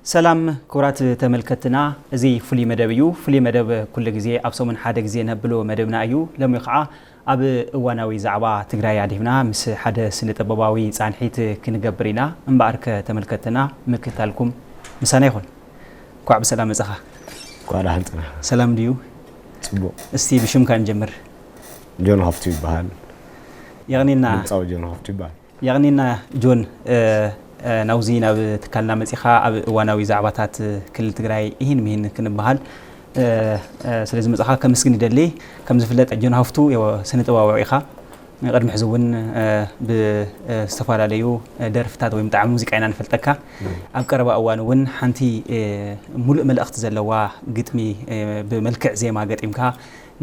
ሰላም ክቡራት ተመልከትና፣ እዚ ፍሉይ መደብ እዩ። ፍሉይ መደብ ኩሉ ግዜ ኣብ ሰሙን ሓደ ግዜ ነብሎ መደብና እዩ። ሎሚ ከዓ ኣብ እዋናዊ ዛዕባ ትግራይ ኣድሂብና ምስ ሓደ ስነ ጥበባዊ ፃንሒት ክንገብር ኢና። እምበኣርከ ተመልከትና ምክትታልኩም ምሳና ይኹን። እንኳዕ ብሰላም መጻኻ። እንኳዕ ደሓን ጸናሕ። ሰላም ድዩ? ጽቡቕ። እስቲ ብሽምካ ንጀምር። ጆን ሃፍቱ ይበሃል። የቕኒልና። ድምጻዊ ጆን ሃፍቱ ይበሃል። የቕኒልና ጆን፣ እ፣ እ፣ ናብዚ ናብ ትካልና መጺኻ ኣብ እዋናዊ ዛዕባታት ክልል ትግራይ ይህን ምሂን ክንበሃል፣ እ፣ እ፣ ስለ ዝመጻኻ ከመስግን ይደሊ። ከም ዝፍለጥ ጆን ሃፍቱ የው ስነ ጥበባዊ ኢኻ። ቅድሚ ሕዚ እውን፣ እ፣ ብ፣ እ፣ ዝተፈላለዩ፣ እ፣ ደርፍታት ወይ ጣዕሚ ሙዚቃ ኢና ንፈልጠካ። ኣብ ቀረባ እዋን እውን ሓንቲ፣ እ፣ ሙሉእ መልእኽቲ ዘለዋ ግጥሚ፣ እ፣ ብመልክዕ ዜማ ገጢምካ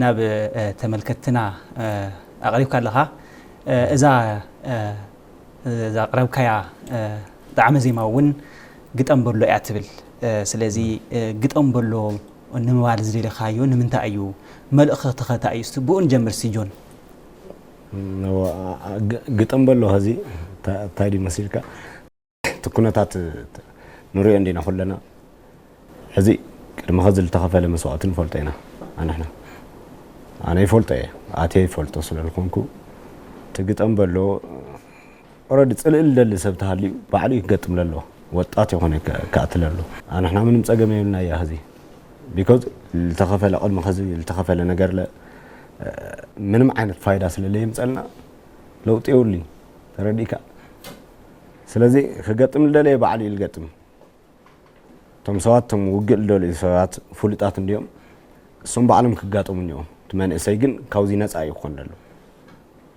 ናብ፣ እ፣ ተመልከትና፣ እ፣ ኣቕሪብካ ኣለኻ። እ፣ እዛ፣ እ፣ እዛ ኣቕረብካያ፣ እ፣ ጣዕመ ዜማ እውን ግጠም በሎ እያ ትብል። እ፣ ስለዚ፣ እ፣ ግጠም በሎ ንምባል ዝደለኻዮ ንምንታይ እዩ? መልእኽትኸ እንታይ እዩ? እስቲ ብኡ ንጀምር እስቲ ጆን። እም፣ እወ፣ አ-፣ አ-፣ ግ-፣ ግጠም በሎ ኸዚ፣ ታ-፣ እንታይ ድዩ መሲልካ? እቲ ኩነታት ንሪኦ እንዲና ኩለና። ሕዚ ቅድሚ ኸዚ ዝተኸፈለ መስዋእቲ ንፈልጦ ኢና። ኣንሕና፣ ኣነ ይፈልጦ እየ፣ ኣትየ ይፈልጦ ስለ ዝኾንኩ፣ እቲ ግጠም በሎ፣ ኦረዲ ጽልኢ ልደሊ ሰብ ተሃልዩ ባዕሉ እዩ ክገጥም ለለዎ። ወጣት ይኾነ ከ-፣ ክኣትለሉ። ኣንሕና ምንም ጸገም የብልና እያ ኸዚ። ቢኮዝ ልተኸፈለ፣ ቅድሚ ኸዚ ልተኸፈለ ነገር ለ-፣ ምንም ዓይነት ፋይዳ ስለ ለየምጸልና ለውጢ የብሉን። ተረዲእካ? ስለዚ ክገጥም ልደለየ ባዕሉ እዩ ልገጥም። እቶም ሰባት፣ እቶም ውግእ ልደልዩ ሰባት ፍሉጣት እንዲዮም። እሶም ባዕሎም ክጋጠሙ እኒኦም። እቲ መንእሰይ ግን ካብዚ ነጻ እዩ ክኾን ለሎ።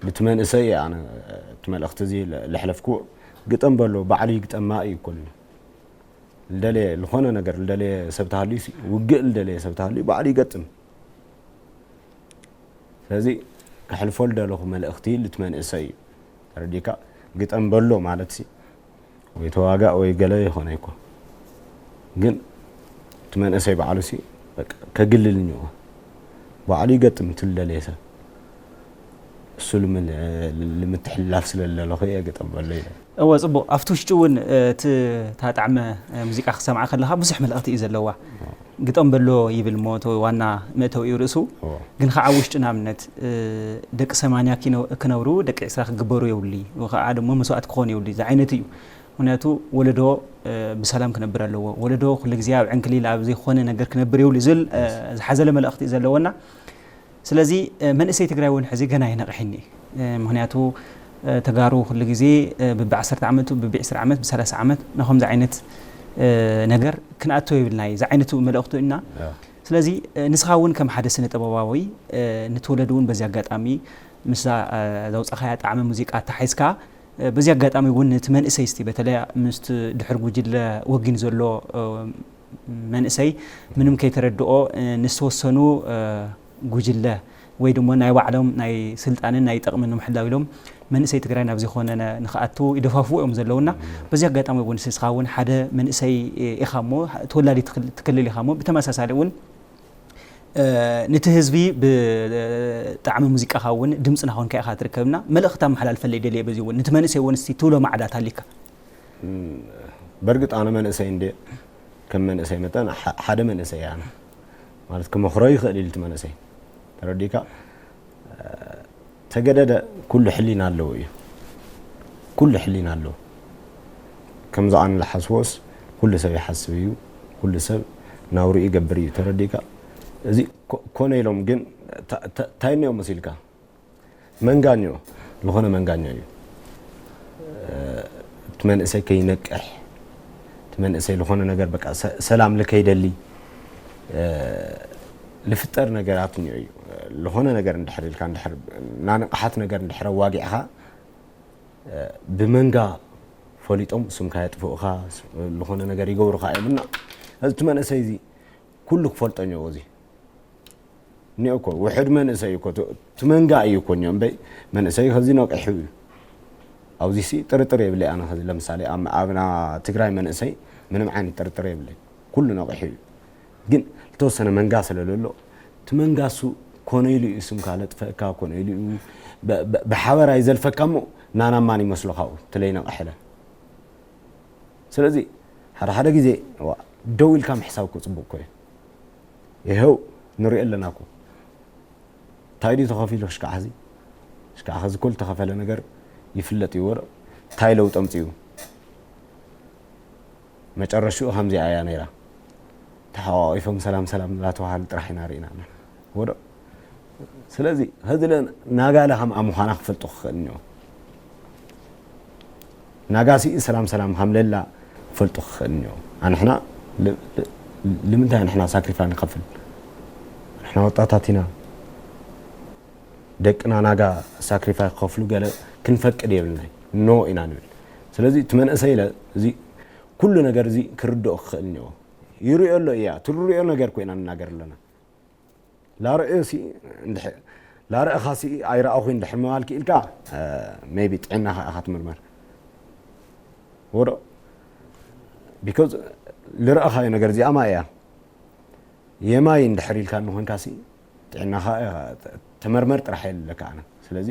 ብቲ መንእሰይ እየ ኣነ እቲ መልእኽቲ እዚ ለ-፣ ለሕለፍክዎ። ግጠም በሎ፣ ባዕሉ ይግጠማ እዩ ክኮን። ልደለየ፣ ልኾነ ነገር ልደለየ ሰብ ተሃልዩ ሲ፣ ውግእ ልደለየ ሰብ ተሃልዩ ባዕሉ ይገጥም። ስለዚ ከሕልፎ ልደለኹ መልእኽቲ ልቲ መንእሰይ እዩ። ተረዲእካ? ግጠም በሎ ማለት ሲ፣ ወይ ተዋጋእ ወይ ገለ ይኾነ እኮ። ግን እቲ መንእሰይ ባዕሉ ሲ፣ በቃ፣ ከግልል እኒኦ። ባዕሉ ይገጥም እቲ ልደለየ ሰብ። እሱ ልም-፣ ልምትሕልላፍ ስለ ልደለኹ እየ ግጠም በሎ ኢለ። እወ፣ ጽቡቕ። ኣብቲ ውሽጢ እውን፣ እ፣ እቲ፣ እታ ጣዕመ፣ እ፣ ሙዚቃ ክሰምዓ ከለኻ ብዙሕ መልእኽቲ እዩ ዘለዋ። ግጠም በሎ ይብል እሞ፣ እቲ ዋና መእተዊኡ ርእሱ። እወ። ግን ከዓ ኣብ ውሽጢ ንኣብነት፣ እ፣ ደቂ ሰማንያ ኪነ-፣ ክነብሩ ደቂ ዕስራ ክግበሩ የብሉ እዩ። ወይ ከዓ ድማ መስዋእቲ ክኾኑ የብሉ እዩ። እዚ ዓይነት እዩ። ምኽንያቱ ወለዶ፣ እ፣ ብሰላም ክነብር ኣለዎ። ወለዶ ኩሉ ግዜ ኣብ ዕንክሊል ኣብ ዘይኮነ ነገር ክነብር የብሉ እዩ ዝብል፣ እ፣ ዝሓዘለ መልእኽቲ እዩ ዘለዎና። ስለዚ፣ እ፣ መንእሰይ ትግራይ እውን ሕዚ ገና ኣይነቕሐን እዩ። እ፣ ምኽንያቱ፣ እ፣ ተጋሩ ኩሉ ግዜ፣ እ፣ ብቢ ዓሰርተ ዓመቱ፣ ብቢ ዕስራ ዓመት፣ ብሰላሳ ዓመት ናኸምዚ ዓይነት፣ እ፣ ነገር ክንኣቶ የብልና እዩ። እዚ ዓይነቱ መልእኽቱ እና፣ ያ። ስለዚ፣ እ፣ ንስኻ እውን ከም ሓደ ስነ ጥበባዊ፣ እ፣ ንትውለድ እውን በዚ ኣጋጣሚ ምስዛ፣ እ፣ ዘውጻኻያ ጣዕመ ሙዚቃ ኣተሓሒዝካ፣ እ፣ በዚ ኣጋጣሚ እውን ነቲ መንእሰይ እስቲ በተለይ ምስቲ ድሕር ጉጅለ ወጊኑ ዘሎ፣ እ፣ መንእሰይ ምንም ከይተረድኦ፣ እ፣ ንዝተወሰኑ፣ እ፣ ጉጅለ ወይ ድማ ናይ ባዕሎም ናይ ስልጣንን ናይ ጠቕምን ንምሕላው ኢሎም መንእሰይ ትግራይ ናብ ዘይኮነ ነ-፣ ንኽኣቱ ይደፋፍኡ እዮም ዘለውና። በዚ ኣጋጣሚ እውን ንስኻ እውን ሓደ መንእሰይ ኢኻ እሞ፣ ተወላዲ ትክል-፣ ትክልል ኢኻ እሞ፣ ብተመሳሳሊ እውን፣ እ፣ ነቲ ህዝቢ ብጣዕሚ ሙዚቃኻ እውን ድምፂ ናኾንካ ኢኻ ትርከብና። መልእኽቲ ኣመሓላልፈለይ ደልየ በዚ እውን። ነቲ መንእሰይ እውን እስቲ ትብሎ ማዕዳ ታሊካ። እም፣ በርግጥ ኣነ መንእሰይ እንደ፣ ከም መንእሰይ መጠን ሓ-፣ ሓደ መንእሰይ ኣነ። ማለት ክመኽሮ ይኽእል ኢሉ እቲ መንእሰይ። ተረዲእካ? ተገደደ ኩሉ ሕሊና ኣለዎ እዩ። ኩሉ ሕሊና ኣለዎ። ከምዚ ኣነ ዝሓስቦስ ኩሉ ሰብ ይሓስብ እዩ። ኩሉ ሰብ ናብርኡ ይገብር እዩ። ተረዲእካ? እዚ ኮ-፣ ኮነ ኢሎም ግን ታ-፣ ታ-፣ እንታይ እኒኦ መሲልካ? መንጋኞ፣ ዝኾነ መንጋኞ እዩ። እ፣ እቲ መንእሰይ ከይነቅሕ፣ እቲ መንእሰይ ዝኾነ ነገር በቃ ሰ-፣ ሰላም ልከይደሊ፣ እ፣ ልፍጠር ነገራት እኒኦ እዩ። ዝኾነ ነገር እንድሕር ኢልካ፣ እንድሕር ናንቕሓት ነገር እንድሕር ኣዋጊዕኻ፣ እ፣ ብመንጋ ፈሊጦም ስምካ የጥፍኡኻ፣ ስ-፣ ዝኾነ ነገር ይገብሩኻ እዮም እና፣ እዚ እቲ መንእሰይ እዚ ኩሉ ክፈልጦ እኒኦ እዚ። እኒኦ እኮ ውሑድ መንእሰይ እኮ፣ ት-፣ እቲ መንጋ እዩ እኮ እኒኦ እምበይ፣ መንእሰይ ከዚ ነቂሑ እዩ። ኣብዚ ሲ ጥርጥር የብለይ ኣነ፣ ከዚ ለምሳሌ ኣብ፣ ኣብና ትግራይ መንእሰይ ምንም ዓይነት ጥርጥር የብለይ፣ ኩሉ ነቂሑ እዩ። ግን ዝተወሰነ መንጋ ስለ ዘሎ፣ እቲ መንጋ እሱ ኮነ ኢሉ እዩ ስምካ ለጥፈእካ፣ ኮነ ኢሉ እዩ ብ-፣ ብ-፣ ብሓበራ ይዘልፈካ እሞ ናና ማን ይመስሎ ካብኡ፣ እቲ ለይነቕሐለ። ስለዚ ሓደ ሓደ ግዜ ደው ኢልካ ምሕሳብ እኮ ፅቡቅ እኮ እዩ። ይኸው ንሪኦ ኣለና እኮ። እንታይ ድዩ ተኸፊሉ ክሽካዕ ሕዚ? ሽካዕ ሕዚ እኮ ዝተኸፈለ ነገር ይፍለጥ እዩ። ወረ እንታይ ለውጢ ኣምፅኡ? መጨረሽኡ ከምዚኣ እያ ነይራ። ተሓቋቒፎም ሰላም ሰላም እናተባሃሉ ጥራሕ ኢና ርኢና። ወረ ስለዚ ሕዚ ለ ናጋ ለኸም ኣምዃና ክፈልጡ ክኽእል እኒኦ። ናጋሲ ሰላም ሰላም ከም ለላ ክፈልጡ ክኽእል እኒኦ። ኣንሕና ልምንታይ ኣንሕና ሳክሪፋይ ንኸፍል? ኣንሕና ወጣታት ኢና። ደቅና ናጋ ሳክሪፋይ ክኸፍሉ ገለ ክንፈቅድ የብልናይ። ኖ ኢና ንብል። ስለዚ እቲ መንእሰይ ኢለ እዚ ኩሉ ነገር እዚ ክርድኦ ክኽእል እኒኦ። ይርእዮ ኣሎ እያ ትርርእዮ ነገር ኮይና ንናገር ኣለና። ላርእዮ ሲ እንድሕ ላርእኻ ሲ ኣይረኣኹ እንድሕር ምባል ክኢልካ ሜቢ ጥዕናኻ ኢኻ ትምርመር። ወዶ ቢኮዝ ልረእኻዮ ነገር እዚኣ ማይ እያ። የማይ እንድሕር ኢልካ ንኾንካ ሲ ጥዕናኻ ኢኻ ተመርመር ጥራሕ የለካ ኣነ። ስለዚ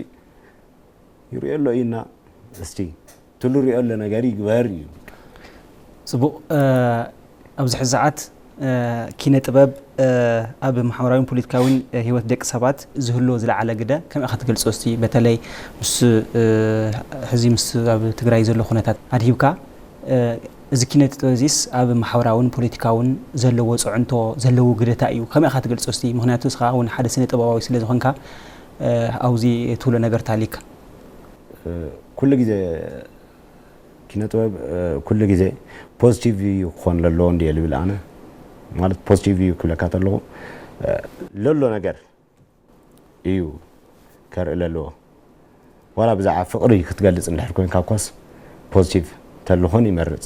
ይርእዮ ኣሎ እዩና እስቲ ትሉ ርእዮ ኣሎ ነገር ይግበር እዩ። ፅቡቕ ኣብዚ ሕዚ ሰዓት ኪነ ጥበብ ኣብ ማሕበራዊን ፖለቲካዊን ህይወት ደቂ ሰባት ዝህልዎ ዝለዓለ ግደ ከመይ ኢኻ ትገልፆ? እስቲ በተለይ ምስ ሕዚ ምስ ኣብ ትግራይ ዘሎ ኩነታት ኣድሂብካ እዚ ኪነ ጥበብ እዚስ ኣብ ማሕበራውን ፖለቲካውን ዘለዎ ፅዕንቶ ዘለዎ ግደታ እዩ ከመይ ኢኻ ትገልፆ? እስቲ ምክንያቱ እስኻ እውን ሓደ ስነ ጥበባዊ ስለ ዝኾንካ ኣብዚ ትብሎ ነገር ታሊካ ኩሉ ግዜ ኪነ ጥበብ ኩሉ ግዜ ፖዚቲቭ እዩ ክኾን ለለዎ እንዲ ልብል ኣነ ማለት ፖዚቲቭ እዩ ክብለካ ተለኹ ለሎ ነገር እዩ ከርኢ ለለዎ ዋላ ብዛዕባ ፍቕሪ ክትገልፅ እንድሕር ኮይንካ ኮስ ፖዚቲቭ ተልኾን ይመርፅ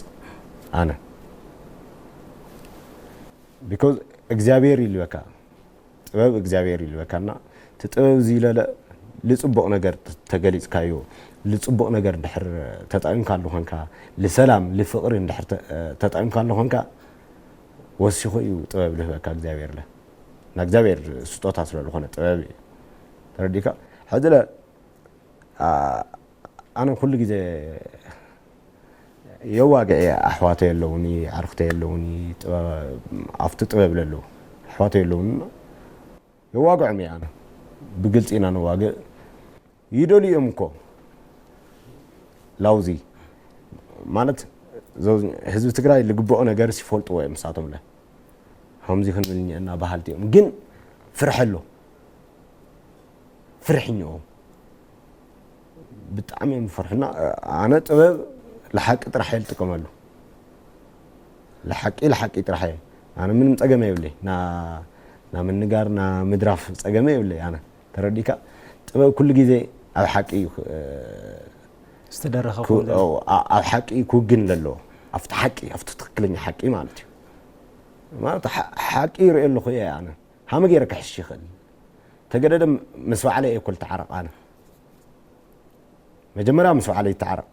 ኣነ ቢኮዝ እግዚኣብሔር ይልበካ ጥበብ እግዚኣብሔር ይልበካና እቲ ጥበብ እዚ ለለ ልፅቡቕ ነገር ተገሊፅካዮ ልፅቡቕ ነገር እንድሕር ተጠቂምካ ኣለኾንካ ልሰላም ልፍቕሪ እንድሕር ተጠቂምካ ኣለኾንካ ወሲኹ እዩ ጥበብ ልህበካ እግዚኣብሔር ለ እና እግዚኣብሔር ስጦታ ስለ ዝኾነ ጥበብ እዩ ተረዲካ ሕዚ ለ ኣነ ኩሉ ግዜ የዋግዕ እየ ኣሕዋተይ ኣለውኒ ዓርክተይ ኣለውኒ ኣብቲ ጥበብ ለለዉ ኣሕዋተይ ኣለውኒ የዋግዖም እየ ኣነ ብግልፂ ኢና ነዋግዕ ይደልዩ እዮም እኮ ላውዚ ማለት ህዝቢ ትግራይ ልግብኦ ነገር ይፈልጥዎ እዮም ንሳቶም ለ ከምዚ ክንብል እኒአና በሃልቲ እዮም ግን ፍርሒ ኣሎ ፍርሒ እኒኦም ብጣዕሚ እዮም ዝፈርሑና ኣነ ጥበብ ለሓቂ ጥራሕ እየ ዝጥቀመሉ ለሓቂ ለሓቂ ጥራሕ እየ ኣነ ምንም ፀገመ የብለይ ና ምንጋር ና ምድራፍ ፀገመ የብለይ ኣነ ተረዲካ ጥበብ ኩሉ ግዜ ኣብ ሓቂ እዩ ዝተደረኸ ኣብ ሓቂ ክውግን ዘለዎ ኣብቲ ሓቂ ኣብቲ ትክክለኛ ሓቂ ማለት እዩ ማለት ሓቂ ይርኢ ኣለኹ እየ ኣነ ሃመ ገይረ ክሕሽ ይኽእል ተገደደ ምስ ባዕለ እየ ኮል ተዓረቕ ኣነ መጀመርያ ምስ ባዕለ ይተዓረቕ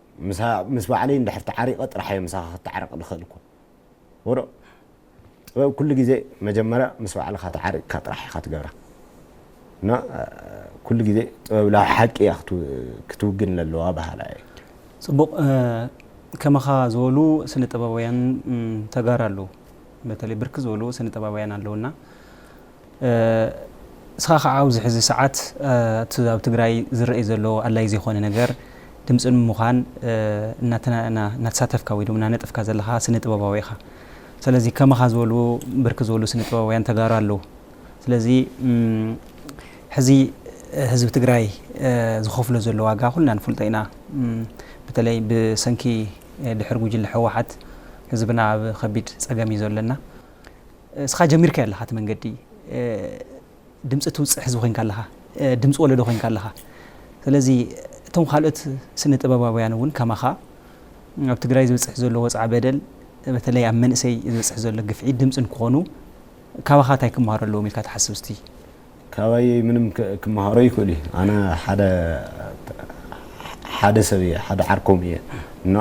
ምስ ባዕለ እንድሕር ተዓሪቐ ጥራሕ እየ ምሳኻ ክተዓረቕ ዝኽእል እኮ ወዶ ጥበብ ኩሉ ግዜ መጀመርያ ምስ ባዕልኻ ተዓሪቕካ ጥራሕ ኢኻ ትገብራ እና ኩሉ ግዜ ጥበብ ላብ ሓቂ እያ ክትውግን ለለዋ በሃላ እየ ፅቡቕ ከማኻ ዝበሉ ስነ ጥበባውያን ተጋሩ ኣለዉ በተለይ ብርክ ዝበሉ ስነ ጥበባውያን ኣለውና እስኻ ከዓ ኣብዚ ሕዚ ሰዓት እቲ ኣብ ትግራይ ዝረአይ ዘሎ ኣላይ ዘይኮነ ነገር ድምፂ ንምዃን እናተሳተፍካ ወይ ድማ እናነጠፍካ ዘለኻ ስነ ጥበባዊ ኢኻ ስለዚ ከማኻ ዝበሉ ብርክ ዝበሉ ስነ ጥበባውያን ተጋሩ ኣለዉ ስለዚ ሕዚ ህዝቢ ትግራይ ዝኸፍሎ ዘሎ ዋጋ ኩልና ንፈልጦ ኢና በተለይ ብሰንኪ ድሕር ጉጅለ ህወሓት ህዝብና ኣብ ከቢድ ፀገም እዩ ዘለና እስኻ ጀሚርካ ኣለኻ እቲ መንገዲ ድምፂ ትውፅእ ህዝቢ ኮይንካ ኣለኻ ድምፂ ወለዶ ኮይንካ ኣለኻ ስለዚ እቶም ካልኦት ስነ ጥበባውያን እውን ከማኻ ኣብ ትግራይ ዝበፅሕ ዘሎ ወፅዓ በደል በተለይ ኣብ መንእሰይ ዝበፅሕ ዘሎ ግፍዒ ድምፂ ንክኾኑ ካባኻ እንታይ ክመሃሩ ኣለዎም ኢልካ ትሓስብ እስቲ ካባይ ምንም ክመሃሮ ይኽእል እዩ ኣነ ሓደ ሓደ ሰብ እየ ሓደ ዓርኮም እየ እና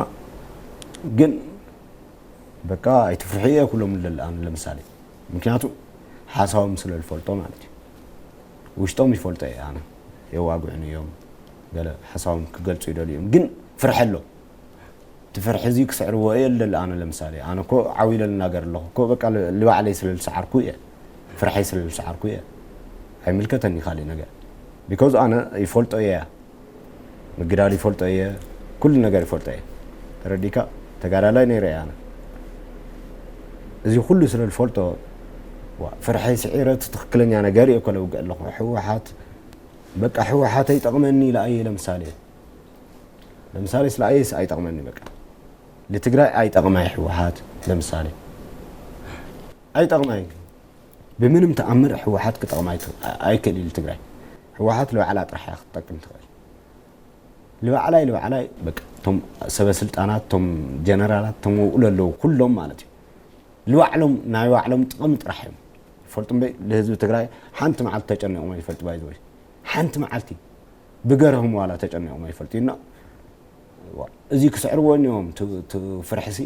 ግን በቃ ኣይትፍርሑ እየ ኩሎም ለልኣን ለምሳሌ ምክንያቱ ሓሳቦም ስለ ዝፈልጦ ማለት እዩ ውሽጦም ይፈልጦ እየ ኣነ የዋግዕን እዮም ገለ ሓሳቦም ክገልፁ ይደልዩ እዮም ግን ፍርሐ ኣሎ እቲ እቲ ፍርሒ እዚ ክስዕርዎ እየ ልደሊ። ኣነ ለምሳሌ ኣነ እኮ ዓው ኢለ ልናገር ኣለኹ እኮ፣ በቃ ል- ልባዕለይ ስለ ልሰዓርኩ እየ፣ ፍርሐይ ስለ ልሰዓርኩ እየ። ኣይምልከተኒ ካልእ ነገር። ቢኮዝ ኣነ ይፈልጦ እየ፣ ምግዳል ይፈልጦ እየ፣ ኩሉ ነገር ይፈልጦ እየ። ተረዲካ? ተጋዳላይ ነይረ እየ ኣነ። እዚ ኩሉ ስለ ልፈልጦ፣ ዋ፣ ፍርሐይ ስዒረ እቲ ትኽክለኛ ነገር እየ እኮ ለውግዕ ኣለኹ። ህወሓት በቃ ህወሓት ኣይጠቕመኒ ኢለ ኣየ ለምሳሌ ለምሳሌ ስለ ኣየስ ኣይጠቕመኒ በቃ። ልትግራይ ኣይጠቕማይ ህወሓት ለምሳሌ ኣይጠቕማይ። ብምንም ተኣምር ህወሓት ክጠቕማ ኣይት- ኣይክእል እዩ ልትግራይ። ህወሓት ልባዕላ ጥራሕ እያ ክትጠቅም ትኽእል። ልባዕላይ ልባዕላይ በቃ እቶም ሰበ ስልጣናት፣ እቶም ጀነራላት፣ እቶም ኣብኡ ለለዉ ኩሎም ማለት እዩ። ልባዕሎም ናይ ባዕሎም ጥቕሚ ጥራሕ እዮም ይፈልጡ እምበይ ልህዝቢ ትግራይ ሓንቲ መዓልቲ ተጨኒቖም ኣይፈልጡ። ባይዘወይ ሓንቲ መዓልቲ ብገርህም ዋላ ተጨኒቖም ኣይፈልጡ እና ዋ፣ እዚ ክስዕርዎ እኒኦም ት- ት- ፍርሕሲ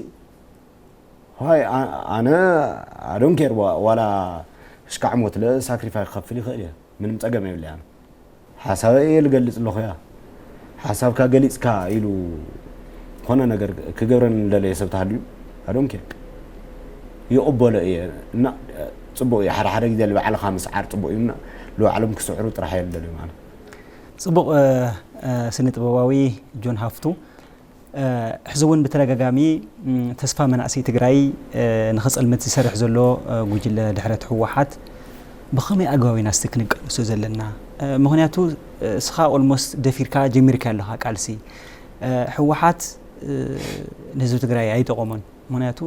ዋይ ኣ- ኣነ ኣዶንኬር ዋላ እስካዕ ሞት ለ ሳክሪፋይ ክኸፍል ይኽእል እየ። ምንም ጸገም የብለይ። ኣነ ሓሳበይ እየ ልገልጽ ኣለኹ እያ። ሓሳብካ ገሊጽካ ኢሉ ዝኾነ ነገር ክገብረን እንደለየ ሰብ ተሃልዩ ኣዶንኬር ይቕበሎ እየ እና ጽቡቕ እዩ። ሓደ ሓደ ግዜ ልባዕልኻ ምስዓር ጽቡቕ እዩ እና ልባዕሎም ክስዕሩ ጥራሕ እየ ልደልዮም ኣነ። ጽቡቕ። ስነ ጥበባዊ ጆን ሃፍቱ፣ ሕዚ እውን ብተደጋጋሚ ተስፋ መናእሰይ ትግራይ ንኽፀልምት ዝሰርሕ ዘሎ ጉጅለ ድሕረት ህወሓት ብኸመይ ኣገባብ ኢና እስቲ ክንቃለሶ ዘለና? ምኽንያቱ እስኻ ኦልሞስት ደፊርካ ጀሚርካ ኣለኻ ቃልሲ። ህወሓት ንህዝቢ ትግራይ ኣይጠቐሞን። ምኽንያቱ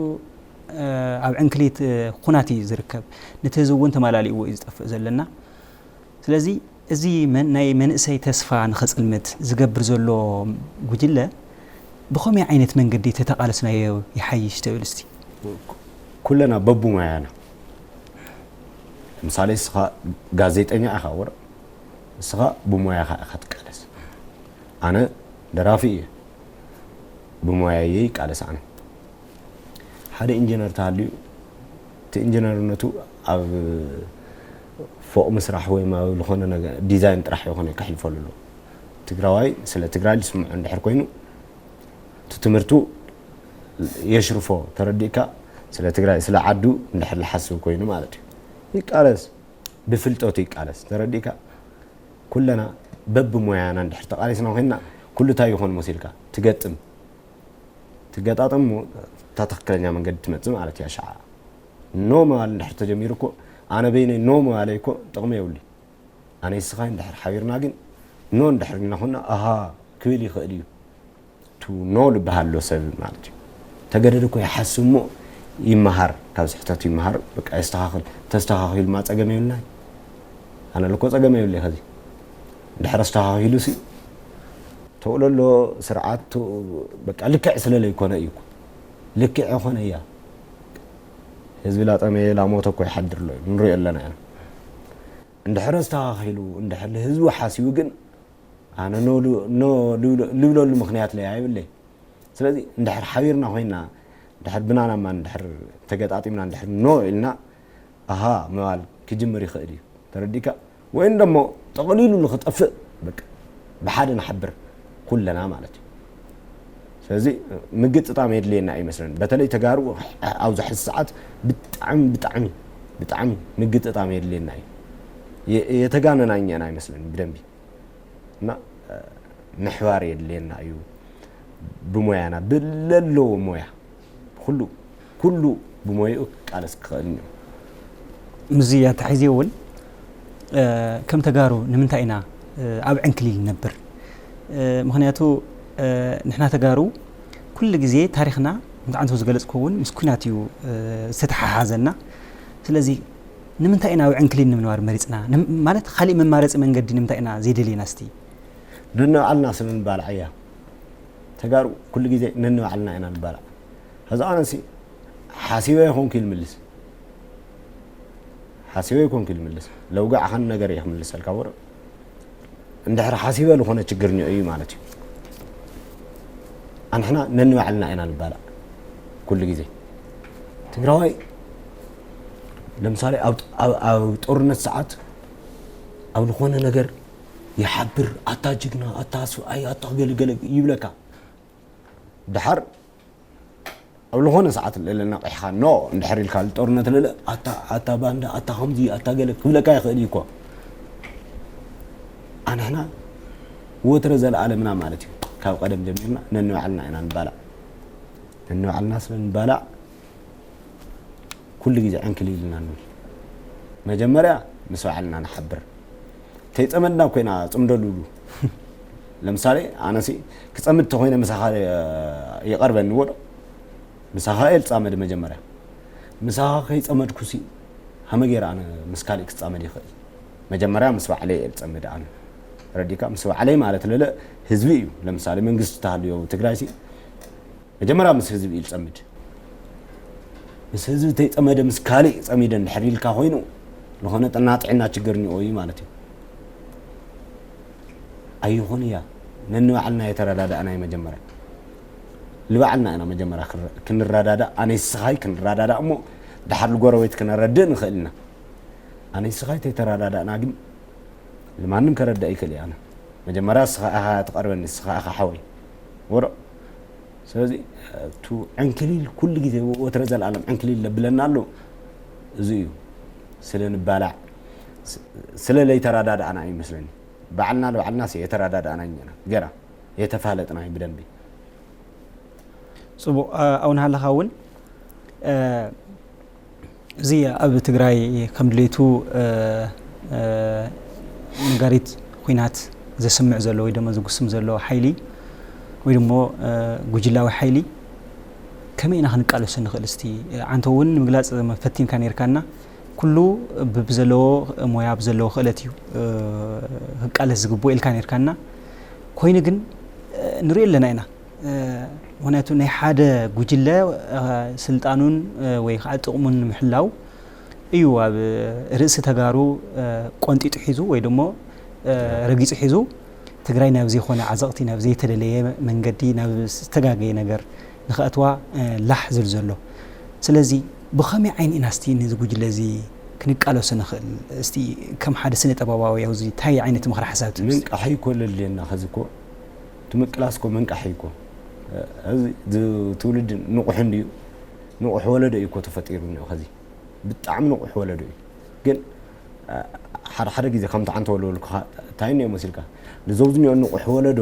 ኣብ ዕንክሊት ኩናት እዩ ዝርከብ። ነቲ ህዝቢ እውን ተመላሊእዎ እዩ ዝጠፍእ ዘለና። ስለዚ እዚ መን- ናይ መንእሰይ ተስፋ ንኸፅልምት ዝገብር ዘሎ ጉጅለ ብኸመይ ዓይነት መንገዲ ተተቓለስናዮ ይሓይሽ ትብል እስቲ? ኩለና በብሞያና ምሳሌ እስኻ ጋዜጠኛ ኢኻ ወረ እስኻ ብሞያኻ ኢኻ ትቃለስ። ኣነ ደራፊ እየ ብሞያየ ይቃለስ ኣነ። ሓደ ኢንጂነር ተሃልዩ እቲ ኢንጂነርነቱ ኣብ ፎቕ ምስራሕ ወይ ኣብ ዝኾነ ነገር ዲዛይን ጥራሕ ይኾነ ከሕልፈሉ ኣሎ። ትግራዋይ ስለ ትግራይ ዝስምዖ እንድሕር ኮይኑ እቲ ትምህርቱ የሽርፎ ተረዲእካ ስለ ትግራይ ስለ ዓዱ እንድሕር ዝሓስብ ኮይኑ ማለት እዩ። ይቃለስ ብፍልጠቱ ይቃለስ ተረዲእካ። ኩለና በብሞያና እንድሕር ተቃሊስና ኮይንና ኩሉ እንታይ ይኾን መሲልካ ትገጥም ትገጣጠም እሞ እታ ትኽክለኛ መንገዲ ትመፅእ ማለት እያ። ሸዓ ኖ ምባል እንድሕር ተጀሚሩ እኮ ኣነ በይነይ ኖ ምባለይ እኮ ጥቕሚ የብሉ። ኣነ ይስኻይ እንድሕር ሓቢርና ግን ኖ እንድሕር ኢልና ኮና ኣሃ ክብል ይኽእል እዩ። ቱ ኖ ልበሃል ኣሎ ሰብ ማለት እዩ። ተገደደ እኮ ይሓስብ እሞ ይመሃር፣ ካብ ስሕተቱ ይመሃር፣ በቃ የስተኻኽል። ተስተኻኺሉማ ፀገም የብልናይ። ኣነ ልኮ ፀገም የብለይ ከዚ እንድሕር ኣስተኻኺሉ ሲ ተውለሎ ስርዓት በቃ ልክዕ ስለ ለይኮነ እዩ እኮ። ልክዕ የኾነ እያ ህዝቢ ላጠመየ ላሞተ እኮ ይሓድር ኣሎ እዩ ንሪኦ ኣለና ኢና። እንድሕር ኣስተኻኺሉ እንድሕር ህዝቢ ሓሲቡ ግን ኣነ ኖ ል- ኖ ልብሎ- ልብለሉ ምኽንያት ለይ ኣይብለይ። ስለዚ እንድሕር ሓቢርና ኮይና እንድሕር ብናናማ እንድሕር ተገጣጢምና እንድሕር ኖ ኢልና ኣሃ ምባል ክጅምር ይኽእል እዩ ተረዲካ ወይም ደሞ ጠቕሊሉ ንኽጠፍእ በቃ ብሓደ ንሓብር ኩለና ማለት እዩ። ስለዚ ምግጥጣም የድልየና ኣይመስለን። በተለይ ተጋሩ ኣብዚ ሕዚ ሰዓት ብጣዕሚ ብጣዕሚ ብጣዕሚ ምግጥጣም የድልየና እዩ። የ- የተጋነናኘን ኣይመስለን ብደንቢ እና ምሕባር የድልየና እዩ። ብሞያና ብለለዎ ሞያ ኩሉ ኩሉ ብሞይኡ ክቃለስ ክኽእል እኒኦ። ምስዚ ኣተሓሒዘ እውን ከም ተጋሩ ንምንታይ ኢና ኣብ ዕንክሊል ንነብር? ምኽንያቱ ንሕና ተጋሩ ኩሉ ግዜ ታሪኽና ምትዓንቶ ዝገለፅኩ እውን ምስ ኩናት እዩ ዝተተሓሓዘና። ስለዚ ንምንታይ ኢና ኣብ ዕንክሊል ንምንባር መሪፅና? ንም- ማለት ካሊእ መማረፂ መንገዲ ንምንታይ ኢና ዘይደልየና እስቲ? ነንባዕልና ስለ ንባላዕ እያ። ተጋሩ ኩሉ ግዜ ነንባዕልና ኢና ንባላዕ። ሕዚ ኣነሲ ሓሲበ ይኾንኩ ኢል ምልስ ሓሲበ ይኮንኩ ኢል ምልስ ለውጋዕኻን ነገር እየ ክምልሰልካ ወረ እንድሕር ሓሲበ ዝኾነ ችግር እኒኦ እዩ ማለት እዩ። ኣንሕና ነንባዕልና ኢና ንባላዕ ኩሉ ግዜ ትግራዋይ ለምሳሌ ኣብ ጦርነት ሰዓት ኣብ ዝኾነ ነገር ይሓብር ኣታ ጅግና ኣታ ስብኣይ ኣታ ገለገለ ይብለካ። ድሓር ኣብ ዝኾነ ሰዓት ልእለ ነቒሕኻ ኖ እንድሕር ኢልካ ጦርነት ልእለ ኣታ ኣታ ባንዳ ኣታ ከምዚ ኣታ ገለ ክብለካ ይኽእል እዩ እኮ። ኣንሕና ወትረ ዘለኣለምና ማለት እዩ ካብ ቀደም ጀሚርና ነንባዕልና ኢና ንባላዕ። ነንባዕልና ስለ ንባላዕ ኩሉ ግዜ ዕንክሊልና ንብል። መጀመርያ ምስ ባዕልና ንሓብር። ተይጸመድና እኮ ኢና ጽምዶ ልብሉ። ለምሳሌ ኣነሲ ክጸምድ ተኾይነ ምሳኻ ይቐርበኒ ወዶ ምሳኻ እየ ልጻመድ መጀመርያ። ምሳኻ ከይጸመድኩሲ ሃመ ገይረ ኣነ ምስ ካልእ ክጻመድ ይኽእል? መጀመርያ ምስ ባዕለይ እየ ልጸምድ ኣነ። ረዲካ ምስ ባዕለይ ማለት ለለ ህዝቢ እዩ። ለምሳሌ መንግስቲ ተሃልዮ ትግራይሲ መጀመርያ ምስ ህዝቢ እዩ ልጸምድ። ምስ ህዝቢ ተይጸመደ ምስ ካልእ ጸሚደ እንድሕር ኢልካ ኮይኑ ዝኾነ ጥና ጥዕና ችግር እኒኦ እዩ ማለት እዩ። ኣይኾን እያ ነንባዕልና የተረዳዳእና እዩ መጀመርያ ልባዕልና ኢና መጀመርያ ክንረ- ክንረዳዳእ ኣነይ ስኻይ ክንረዳዳእ እሞ ድሓር ልጎረቤት ክነረድእ ንኽእል ኢና። ኣነይ ስኻይ ተይተረዳዳእና ግን ንማንም ከረዳእ ይክእል እየ ኣነ መጀመርያ ስኻ ኢኻ ትቐርበኒ ስኻ ኢኻ ሓወይ ወሮ ስለዚ እቲ ዕንክሊል ኩሉ ግዜ ወትረ ዘላለም ዕንክሊል ለብለና ኣሎ። እዚ እዩ ስለ ንባላዕ ስለ ለይተረዳዳእና እዩ መስለኒ። ባዕልና ንባዕልና ሲ የተረዳዳእና ኢና ገና የተፋለጥና እዩ ብደንቢ። ፅቡቅ ኣው ናሃለኻ እውን እዚ ኣብ ትግራይ ከም ድሌቱ ነጋሪት ኹናት ዘስምዕ ዘሎ ወይ ድማ ዝጉስም ዘሎ ሓይሊ ወይ ድሞ ጉጅላዊ ሓይሊ ከመይ ኢና ክንቃለሶ ንኽእል? እስቲ ዓንተ እውን ንምግላፅ ፈቲንካ ነርካና። ኩሉ ብዘለዎ ሞያ ብዘለዎ ክእለት እዩ ክቃለስ ዝግብኦ ኢልካ ነርካና። ኮይኑ ግን ንሪኦ ኣለና ኢና። ምክንያቱ ናይ ሓደ ጉጅለ ስልጣኑን ወይ ከዓ ጥቕሙን ንምሕላው እዩ ኣብ ርእሲ ተጋሩ ቆንጢጡ ሒዙ ወይ ደሞ ረጊፁ ሒዙ ትግራይ ናብ ዘይኮነ ዓዘቕቲ ናብ ዘይተደለየ መንገዲ ናብ ዝተጋገየ ነገር ንኸእትዋ ላሕ ዝብል ዘሎ። ስለዚ ብኸመይ ዓይኒ ኢና እስቲ ነዚ ጉጅለ እዚ ክንቃለሶ ንኽእል? እስቲ ከም ሓደ ስነ ጥበባዊ ኣብዚ እንታይ ዓይነት ምኽሪ ሓሳብ ትምስ? ምንቃሕ እኮ ለድልየና ኸዚ እኮ እቲ ምቅላስ እኮ ምንቃሕ እዩ እኮ። እዚ ትውልዲ ንቑሕ እንድዩ ንቑሕ ወለዶ እዩ እኮ ተፈጢሩ እኒኦ ኸዚ ብጣዕሚ ንቑሕ ወለዶ እዩ። ግን ሓደ ሓደ ግዜ ከምቲ ዓንተ ወለወልኩኻ እንታይ እኒኦ መሲልካ ንዞም ዝኒኦ ንቑሕ ወለዶ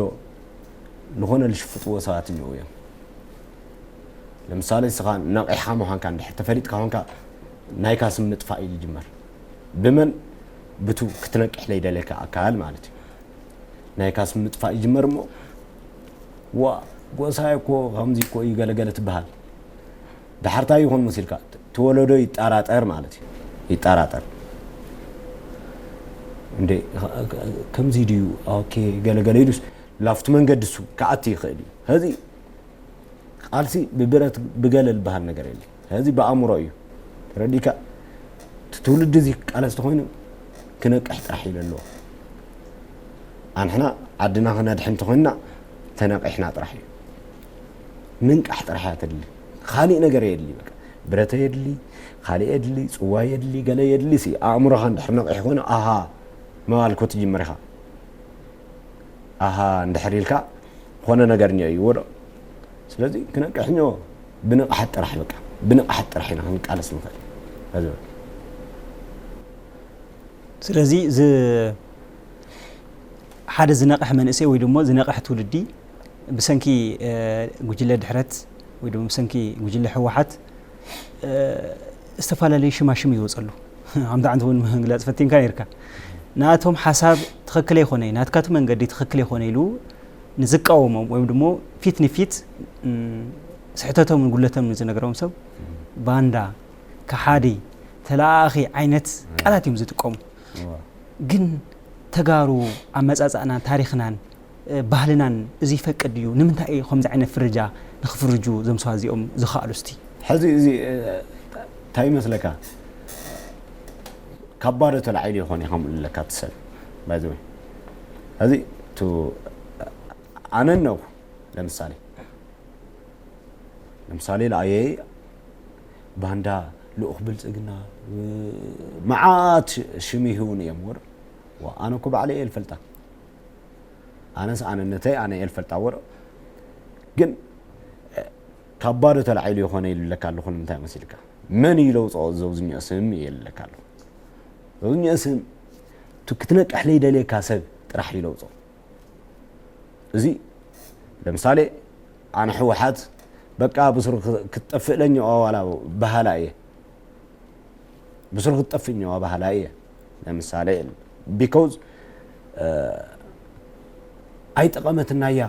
ዝኾነ ልሽፍጥዎ ሰባት እኒኦ እዮም። ለምሳሌ እስኻ ነቒሕኻ ምዃንካ እንድሕር ተፈሊጥካ ኾንካ ናይካ ስም ምጥፋእ እዩ ዝጅመር። ብመን ብቱ ክትነቅሕ ለይደለካ ኣካል ማለት እዩ። ናይካ ስም ምጥፋእ ይጅመር እሞ ዋ ጎሳይ እኮ ከምዚ እኮ እዩ ገለገለ ትበሃል። ዳሕርታይ ይኾን መሲልካ ትወለዶ ይጠራጠር ማለት እዩ። ይጠራጠር እንዴ ከምዚ ድዩ ኦኬ ገለገለ ኢሉስ ላፍቲ መንገዲ እሱ ክኣቲ ይኽእል እዩ። ከዚ ቃልሲ ብብረት ብገለ ዝበሃል ነገር የለ። ከዚ ብኣእምሮ እዩ ተረዲካ። እቲ ትውልዲ እዚ ክቃለስ ተኾይኑ ክነቅሕ ጥራሕ እዩ ዘለዎ። ኣንሕና ዓድና ክነድሕን ተኾይንና ተነቂሕና ጥራሕ እዩ። ምንቃሕ ጥራሕ እያ ተድሊ። ካሊእ ነገር የድሊ። በቃ ብረተ የድሊ፣ ካሊእ የድሊ፣ ፅዋ የድሊ፣ ገለ የድሊ ሲ ኣእምሮኻ እንድሕር ነቂሕ ኮይኑ ኣሃ መባል ኮ ትጅምር ኢኻ። ኣሃ እንድሕር ኢልካ ዝኾነ ነገር እኒኦ እዩ ወዶ። ስለዚ ክነቅሕ እኒኦ ብንቕሓት ጥራሕ በቃ ብንቕሓት ጥራሕ ኢና ክንቃለስ ንኽእል። ስለዚ ሓደ ዝነቕሕ መንእሰይ ወይ ድማ ዝነቕሕ ትውልዲ ብሰንኪ ጉጅለ ድሕረት ወይ ድማ ብሰንኪ ጉጅለ ህወሓት ዝተፈላለዩ ሽማሽም ይወፀሉ። ኣምታ ዓንተ እውን ምግላፅ ፈቲንካ ነርካ። ናቶም ሓሳብ ትኽክል ኣይኮነ ናትካቱ መንገዲ ትኽክል ኣይኮነ ኢሉ ንዝቃወሞም ወይም ድማ ፊት ንፊት ስሕተቶም ንጉለቶም ንዝነግሮም ሰብ ባንዳ፣ ከሓዲ፣ ተለኣኣኺ ዓይነት ቃላት እዮም ዝጥቀሙ። ግን ተጋሩ ኣመፃፅኣናን ታሪኽናን ባህልናን እዚ ይፈቅድ ድዩ? ንምንታይ እዩ ከምዚ ዓይነት ፍርጃ ንኽፍርጁ ዘምሰዋ እዚኦም ዝኸኣሉ እስቲ? ሕዚ እዚ እንታይ ይመስለካ ካብ ባዶ ተላዒሉ ይኾን ይኸምኡ ኣለካ እቲ ሰብ ባይዘወይ ሕዚ ኣነ ነው ለምሳሌ ለምሳሌ ለኣየ ባንዳ ልኡኽ ብልፅግና መዓት ሽም ይህውን እዮም ወር ኣነ እኮ ባዕለ እየ ልፈልጣ ኣነስ ኣነነተይ ኣነ እየ ልፈልጣ ወር ግን ካብ ባዶ ተላዒሉ ይኾነ ኢሉለካ ኣለኹ። ንምንታይ መሲልካ? መን እዩ ለውፅኦ? ዘውዝኛኡ ስም እየ ኢሉለካ ኣለኹ። ዘውዝኛኡ ስም፣ እቲ ክትነቅሕ ለይደልየካ ሰብ ጥራሕ እዩ ለውፅኦ። እዚ ለምሳሌ፣ ኣነ ህወሓት በቃ ብስሩ ክ-፣ ክትጠፍእ ለኛዋ ዋላ በሃላ እየ። ብስሩ ክትጠፍእ እኛዋ በሃላ እየ። ለምሳሌ፣ because ኣይጠቐመትናያ፣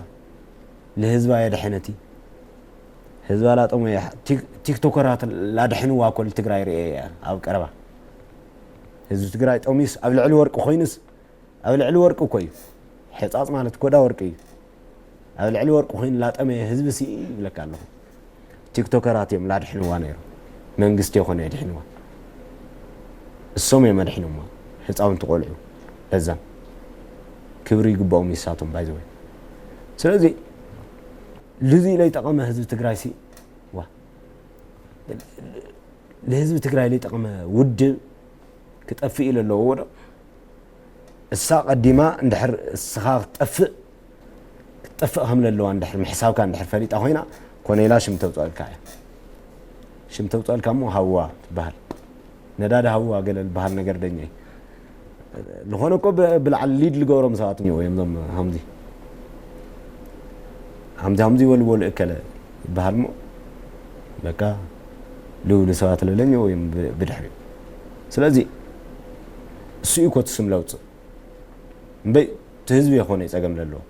ለህዝባ የድሐነቲ። ህዝባ ላጠሙ እያ። ቲክ-፣ ቲክቶከራት ላድሕንዋ እኮ ልትግራይ ርእየ እያ ኣብ ቀረባ። ህዝቢ ትግራይ ጠሚስ ኣብ ልዕሊ ወርቂ ኮይንስ፣ ኣብ ልዕሊ ወርቂ እኮ እዩ። ሕፃፅ ማለት እኮ ዳ ወርቂ እዩ። ኣብ ልዕሊ ወርቂ ኮይኑ ላጠመየ ህዝቢ ሲ ይብለካ ኣለኹ። ቲክቶከራት እዮም ላድሕንዋ ነይሮም። መንግስቲ ይኾነ የድሕንዋ። እሶም እዮም ኣድሕንዋ። ህፃውንቲ ቆልዑ በዛም ክብሪ ይግባኦም ይሳቶም ባይዘወይ። ስለዚ ልዚ ለይጠቐመ ህዝቢ ትግራይ ሲ ዋ፣ ንህዝቢ ትግራይ ለይጠቐመ ውድብ ክጠፍእ ኢሉ ኣለዎ ዶ? እሳ ቀዲማ እንድሕር እስኻ ክትጠፍእ፣ ክትጠፍእ ከም ለለዋ እንድሕር ምሕሳብካ እንድሕር ፈሊጣ ኮይና፣ ኮነ ኢላ ሽም ተውፅኣልካ እያ። ሽም ተውፅኣልካ እሞ ሃዋ ትበሃል። ነዳዲ ሃዋ ገለ ዝበሃል ነገር ደኛ እዩ። ዝኾነ እኮ ብ-፣ ብላዕሊ ሊድ ዝገብሮም ሰባት እኒኦ እዮም እዞም ሃምዚ። ሃምዚ፣ ሃምዚ በሉ፣ በሉ እከለ ይበሃል እሞ፣ በቃ ልብሉ ሰባት ለለኝ እዮም ብ-፣ ብድሕሪኡ። ስለዚ እሱ እዩ እኮ እቲ ስም ለውፅእ እምበይ፣ እቲ ህዝቢ የኾነ እዩ ፀገም ለለዎ።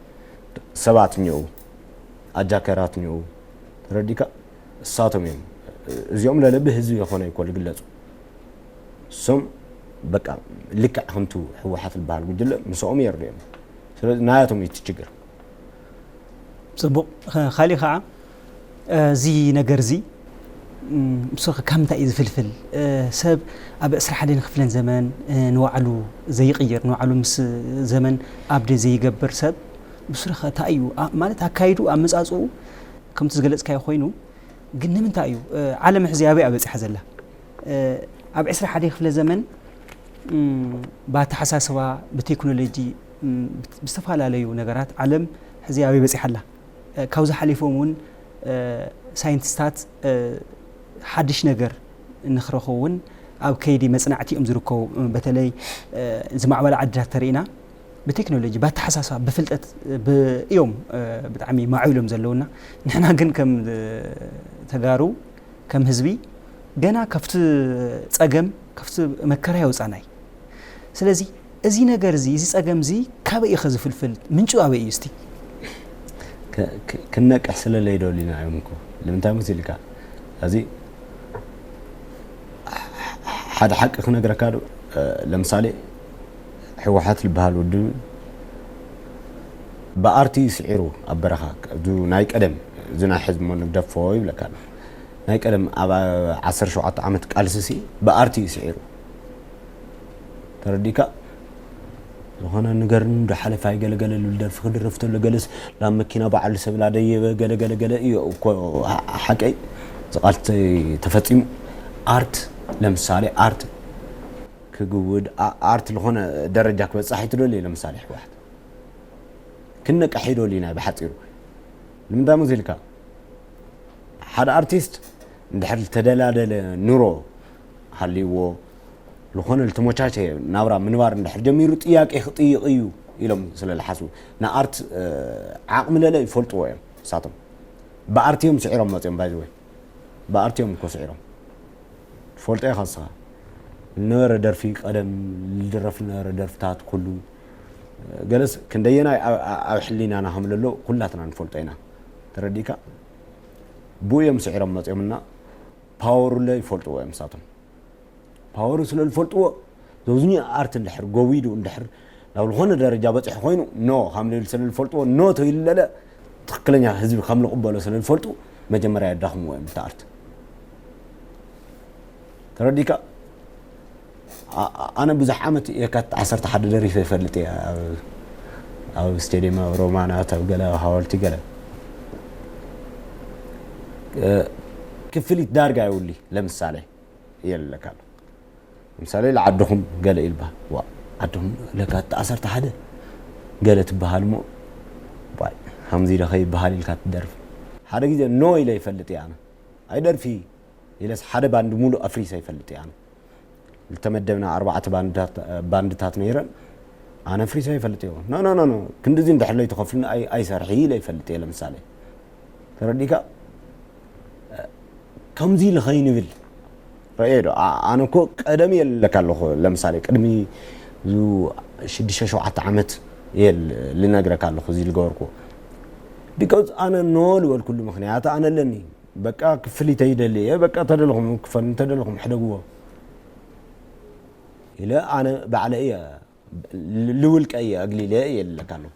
ሰባት እኒኦ፣ ኣጃከራት እኒኦ፣ ተረዲካ? እሳቶም እዮም። እዚኦም ለለ ብህዝቢ የኾነ እኮ ዝግለፁ። እሶም በቃ ልክዕ ከምቱ ህወሓት ዝበሃል ጉጅለ ምስኦም የርድኦም። ስለዚ ናያቶም እዩ እቲ ችግር። ፅቡቕ። ኸ-፣ ካሊእ ከዓ እዚ ነገር እዚ፣ ም፣ ምስ ካብ ምንታይ እዩ ዝፍልፍል? እ፣ ሰብ ኣብ ዕስራ ሓደን ክፍለን ዘመን፣ እ፣ ንባዕሉ ዘይቕይር፣ ንባዕሉ ምስ ዘመን ኣብዴት ዘይገብር ሰብ ብስሩ ኸ እንታይ እዩ? ኣ-፣ ማለት ኣካይዱ ኣመፃፅኡ ከምቲ ዝገለፅካዮ ኮይኑ፣ ግን ንምንታይ እዩ፣ እ፣ ዓለም ሕዚ ኣበይ እያ በፂሓ ዘላ? እ፣ ኣብ ዕስራ ሓደ ክፍለ ዘመን፣ ም፣ ብኣተሓሳስባ፣ ብቴክኖሎጂ፣ ም፣ ብት-፣ ብዝተፈላለዩ ነገራት ዓለም ሕዚ ኣበይ በፂሓ ኣላ? እ፣ ካብዚ ሓሊፎም እውን፣ እ፣ ሳይንቲስታት፣ እ፣ ሓድሽ ነገር ንክረኽቡ እውን ኣብ ከይዲ መፅናዕቲ እዮም ዝርከቡ። እ፣ በተለይ፣ እ፣ ዝማዕበላ ዓድታት ተሪእና ብቴክኖሎጂ፣ ብኣተሓሳስባ፣ ብፍልጠት፣ ብ-፣ እዮም፣ እ፣ ብጣዕሚ ማዕቢሎም ዘለውና። ንሕና ግን ከም፣ እ፣ ተጋሩ፣ ከም ህዝቢ ገና ካብቲ ፀገም፣ ካብቲ መከራ የውፃናይ። ስለዚ እዚ ነገር እዚ፣ እዚ ፀገም እዚ ካበይ እዩ ኸ ዝፍልፍል? ምንጩ ኣበይ እዩ እስቲ? ክ-፣ ክ-፣ ክንነቅሕ ስለ ለይደሉና እዮም እኮ። ንምንታይ መሲልካ? እዚ ሓደ ሓቂ ክነግረካ ዶ? እ፣ ለምሳሌ ህወሓት ዝበሃል ውድብ ብኣርቲ እዩ ስዒሩ ኣብ በረኻ። እዚ ናይ ቀደም፣ እዚ ናይ ሕዚ እሞ ንግደፎ ይብለካ ኣሎ። ናይ ቀደም ኣብ ዓሰርተ ሸውዓተ ዓመት ቃልሲ ሲ ብኣርቲ እዩ ስዒሩ። ተረዲካ? ዝኾነ ንገርኒ ዶ ሓለፋይ ገለገለ ልብል ደርፊ ክድርፍ ተሎ ገለስ ናብ መኪና በዓሉ ሰብ ላደየበ ገለ ገለ ገለ እዩ እኮ ሓ-፣ ሓቀይ። እዚ ቃልሲ ተፈፂሙ። ኣርት ለምሳሌ ኣርት ክግውድ ኣ-፣ ኣርት ዝኾነ ደረጃ ክበፅሕ ኣይትደልዩ። ለምሳሌ ህወሓት ክንነቅሕ ይደልዩ ናይ ብሓፂሩ። ንምንታይ መሲልካ? ሓደ ኣርቲስት እንድሕር ዝተደላደለ ኑሮ ሃልይዎ፣ ዝኾነ ዝተመቻቸየ ናብራ ምንባር እንድሕር ጀሚሩ ጥያቄ ክጥይቕ እዩ ኢሎም ስለ ዝሓስቡ፣ ንኣርት፣ እ፣ ዓቕሚ ለለ ይፈልጥዎ እዮም ንሳቶም። ብኣርቲ እዮም ስዒሮም መፅዮም፣ ባይዘወይ። ብኣርቲ እዮም እኮ ስዒሮም። ትፈልጦ ኢኻ ንስኻ። ዝነበረ ደርፊ ቀደም፣ ዝድረፍ ዝነበረ ደርፍታት ኩሉ፣ ገለስ ክንደየናይ ኣብ፣ ኣብ፣ ኣብ ሕሊናና ከም ለሎ ኩላትና ንፈልጦ ኢና። ተረዲእካ? ብኡ እዮም ስዒሮም መፅዮምና። ፓወሩ ለ ይፈልጥዎ እዮም ንሳቶም። ፓወሩ ስለ ዝፈልጥዎ፣ ዘውዝኛ ኣርት እንድሕር ጎዊዱ፣ እንድሕር ናብ ዝኾነ ደረጃ በፂሑ ኮይኑ፣ ኖ ከም ልብል ስለ ዝፈልጥዎ፣ ኖ ተይሉ ለለ ትኽክለኛ ህዝቢ ከም ልቕበሎ ስለ ዝፈልጡ፣ መጀመርያ የዳኽምዎ እዮም እቲ ኣርት። ተረዲእካ? ኣ-፣ ኣ-፣ ኣነ ብዙሕ ዓመት የካቲት ዓሰርተ ሓደ ደሪፈ ይፈልጥ እየ። ኣብ፣ ኣብ ስቴድየም፣ ኣብ ሮማናት፣ ኣብ ገለ፣ ኣብ ሓወልቲ ገለ። እ፣ ክፍሊት ዳርጋ የብሉይ። ለምሳሌ፣ የለካ ኣሎ። ለምሳሌ፣ ለዓድኹም ገለ ይልበሃል። ዋ፣ ዓድኹም ለካቲት ዓሰርተ ሓደ ገለ ትበሃል እሞ፣ ዋይ፣ ከምዚ ዶ ከይበሃል ኢልካ ትደርፍ። ሓደ ግዜ ኖ ኢለ ይፈልጥ እየ ኣነ። ኣይደርፊ ኢለስ ሓደ ባንድ ሙሉእ ኣፍሪሰ ይፈልጥ እየ ኣነ። ዝተመደብና ኣርባዕተ ባንድታት ነይረን። ኣነ ኣፍሪሰ ይፈልጥ እየ። ኖ ኖ ኖ ኖ ክንድዚ እንድሕር ለይትኸፍሉኒ ኣይሰርሒ ኢለ ይፈልጥ እየ። ለምሳሌ ተረዲካ ከምዚ ኢለ ከይንብል ረእየ ዶ? ኣነ እኮ ቀደም እየ ልለካ ኣለኹ። ለምሳሌ ቅድሚ ሽዱሽተ ሸውዓተ ዓመት እየ ልነግረካ ኣለኹ እዚ ልገበርኩ። ቢካዝ ኣነ ኖ ልበልኩሉ ምኽንያት ኣነ ኣለኒ። በቃ ክፍሊተይ ይደሊ እየ። በቃ ተደለኹም ክፈሉ፣ ተደለኹም ሕደግዎ ኢለ ኣነ ባዕለ እየ ልውልቀ እየ ኣግሊለ እየ ልለካ ኣለኹ።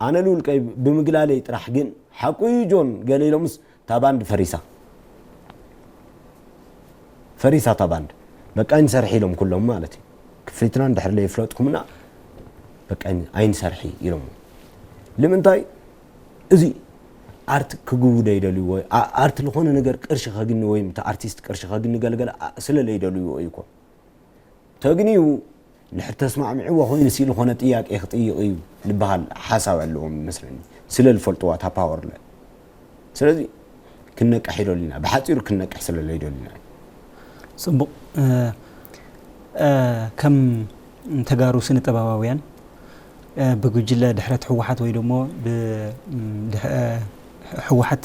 ኣነ ልውልቀይ ብምግላለይ ጥራሕ ግን ሓቁ እዩ ጆን ገለ ኢሎምስ እታ ባንድ ፈሪሳ ፈሪሳ እታ ባንድ በቃ ኣይንሰርሒ ኢሎም ኩሎም ማለት እዩ። ክፍሊትና እንድሕር ለይፍለጥኩምና በቃ ኣይንሰርሒ ኢሎም። ንምንታይ እዚ ኣርት ክግቡ ደይደልዩ ወይ ኣርት ዝኾነ ነገር ቅርሺ ከግኒ ወይ ኣርቲስት ቅርሺ ከግኒ ገለገለ ስለ ለይደልዩ እዩ እኮ። ተግንዩ እንድሕር ተስማዕሚዕዎ ኮይኑ ሲ ዝኾነ ጥያቄ ክጥይቕ እዩ ዝበሃል ሓሳብ ኣለዎም ይመስለኒ። ስለ ዝፈልጥዋ እታ ፓወር ለ ስለዚ ክንነቅሕ ይደሉ ኢና። ብሓፂሩ ክንነቅሕ ስለ ዘይደሉ ኢና። ፅቡቕ። ከም ተጋሩ ስነ ጥበባውያን ብጉጅለ ድሕረት ህወሓት ወይ ደሞ ህወሓት